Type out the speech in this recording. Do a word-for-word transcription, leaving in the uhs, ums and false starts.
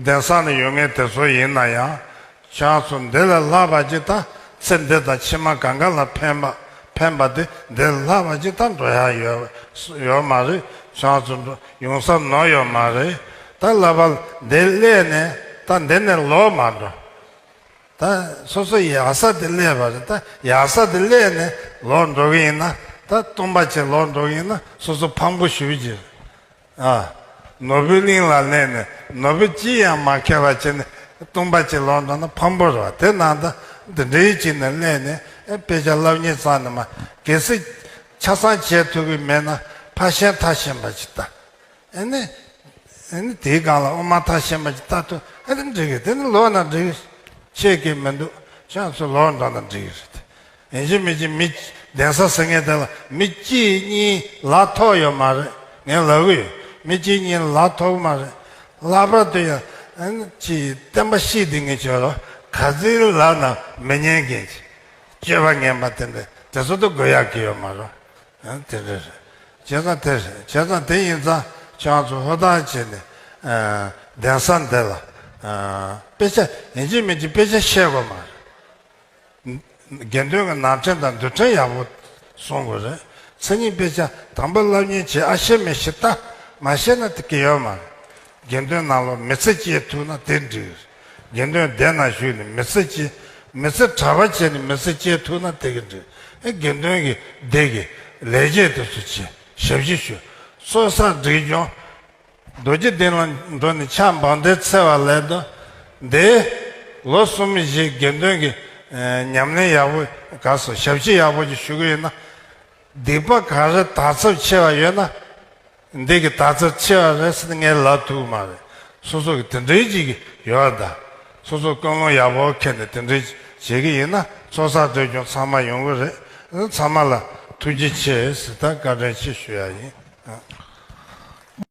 གདན་ས་ནས་ཡོང་མཁན་དེ་ཚོ་ཡིན་ན་ཡང་ཁྱེད་རང་ཚོ་འདི་ལས་ལྷག་པ་ཅིག་ད་ཚེ་འདི་དང་ཕྱི་མ་གང་ག་ལ་ཕན་པ་ཕན་པ་དེ་འདི་ལས་ལྷག་པ་ཅིག་ད་འགྲོ་ཡ་ཡོད་ཡོད་མ་རེད། ཁྱེད་རང་ཚོ་འགྲོ་ཡོང་ས་ནོར་ཡོད་མ་རེད། ད་ལབ་པ་འདི་སླེབས་ནས་ད་འདི་ནས་ལོག་མ་འགྲོ། ད་སོ་སོ་ཡག་ས་དེ་སླེབས་པ་རེད། ད་ཡག་ས་དེ་སླེབས་ནས་ལོག་འགྲོ་གི་ཡིན་ན། ད་སྟོང་པ་ཅིག་ལོག་འགྲོ་གི་ཡིན་ན་སོ་སོ་ཕངས་པོ་ཞེ་པོ་ཅིག་རེད། ཨ། ནོར་བུའི་གླིང་ལ་སླེབས་ནས་ནོར་བུ་ཅི་ཡང་མ་ཁྱེར་བ་བྱས་ནས་སྟོང་པ་ཅིག་ལོག་འགྲོ་ན་ཕངས་པོ་རེད་བ། དེ་ནང་ད་འདི་འདྲའི་ཅིག་ནས་སླེབས་ནས་ཨེ་དཔེ་ཆ་བསླབ་མཁན་རྩ་ནས་མ་གལ་སྲིད་ཆ་ཚང་བྱེད་ཐུབ་ཀྱི་མེད་ན་ཕར་ཤན་ཐག་ཤན་པ་ཅིག་ལྟ། ཨ་ནི། ཨ་ནི་དེའི་སྒང་ལ་དབུ་མ་ཐག་ཤན་པ་ཅིག་ལྟ་ཐུབ། ཨ་ནི་འགྲིག་གི། དེ་ནི་ལོག་ན་འགྲིག་གི། ཆད་ཀྱི་མི་འདུག་ཁྱེད་ཚོ་ལོག་འགྲོ་ན་འགྲིག་གི་རེད། ཡིན་གཅིག་མིན་གཅིག་མི་གདན་ས་ཟེར་མཁན་དེ་ལ་མི་གཅིག་གཉིས་ལ་ཐོག་ཡོད་མ་རེད། ངས་ལབ་གི་ཡོད། མི་གཅིག་གཉིས་ལ་ཐོག་མ་རེད། ལྷག་པར་དུ་ཡང་ཨ་ནི་ཅིག་བསྟན་པ་བཤིག་བསྡད་མཁན་ཅིག་ཡོད་རེད། ག་ཚོད་ལབ་ན་མི་ཉན་མཁན་ཅིག་སྤྱོད་པ་ངན་པ་དེ་འདྲ་དེ་ཚོ་ད་དགོས་ཡག་གི་ཡོད་མ་རེད། ཨ། དེ་འདྲ་རེད། བྱས་ཙང་དེ་རེད། བྱས་ཙང་དེ་ཡིན་ཙང་ཁྱེད་རང་ཚོ་ཧུར་ཐག་བྱས་ནས་ཨ་གདན་ས་འདི་ལ་ཨ་དཔེ་ཆ་ཡིན་གཅིག་མིན་གཅིག་དཔེ་ཆ་བཤད་དགོས་མ་རེད། དགེ་འདུན་གྱི་ནང་ཁྲིམས་དང་འདུལ་ཁྲིམས་ཡག་པོ་སྲུང་དགོས་རེད། མཚན་ཉིད་དཔེ་ཆ་དང་པོ་སློབ་གཉེར་བྱེད། ཨ་ཤེས་མེད་ཤེས་ལྟ། མ་ཤེས་ན་དེ་གི་ཡོད་མ་རེད། དགེ་འདུན་ནང་ལོགས་མི་ཚེ་སྐྱེལ་ཐུབ་ན་དེ་འགྲིག་དགེ་འདུན་སྡེ་ནང་ཞུགས་ནས་མི་ཚེ་སྐྱེལ། མི་ཚེ་གྲྭ་པ་བྱས་ནས་མི་ཚེ་སྐྱེལ་ཐུབ་ན་དེ་གི་འགྲིག་ཨེ་དགེ་འདུན་གྱི་སྡེ་གི་ལས་བྱེད་དེ་ཚོ་བྱས། ཞབས་ཕྱི་ཞུ། ཚོགས་བསགས་སྒྲིབ་སྦྱོང་། རྡོ་རྗེ་གདན་ལ་འགྲོ་ནས་ཕྱག་འབངས་སྡེ་འཚོལ་བ་ལས་དོ། འདི་ལོ་གསུམ་བཞི་དགེ་འདུན་གྱི་ཨེ་ཉམས་ལེན་ཡག་པོ་ག་སོ་ཞབས་ཕྱི་ཡག་པོ་ཅིག་ཞུ་གི་ཡོད་ན། སྡིག་པ་ག་རེ་དག་ཚབས་ཆེ་བ་ཡོད་ན། འདི་གི་དག་ཚབས་ཆེ་བ་རེད་ཟེར་ནས་ངས་ལབ་ཐུབ་ཀྱི་མ་རེད། སོ་སོ་གི་དེ་འདྲའི་ཅིག་ཡོད་ད། སོ་སོ་ཀུན་སློང་ཡག་པོ་འཁྱེར་ནས་དེ་འདྲའི་བྱེད་ཀྱི་ཡིན་ན་ཚོགས་བསགས་སྒྲིབ་སྦྱོང་ཚང་མ་ཡོང་གི་རེད། ཚང་མ་ལ་ཐུགས་རྗེ་ཆེ་ཟེར་ད་བཀའ་དྲིན་ཆེ་ཞུ་ཡ་ཡིན།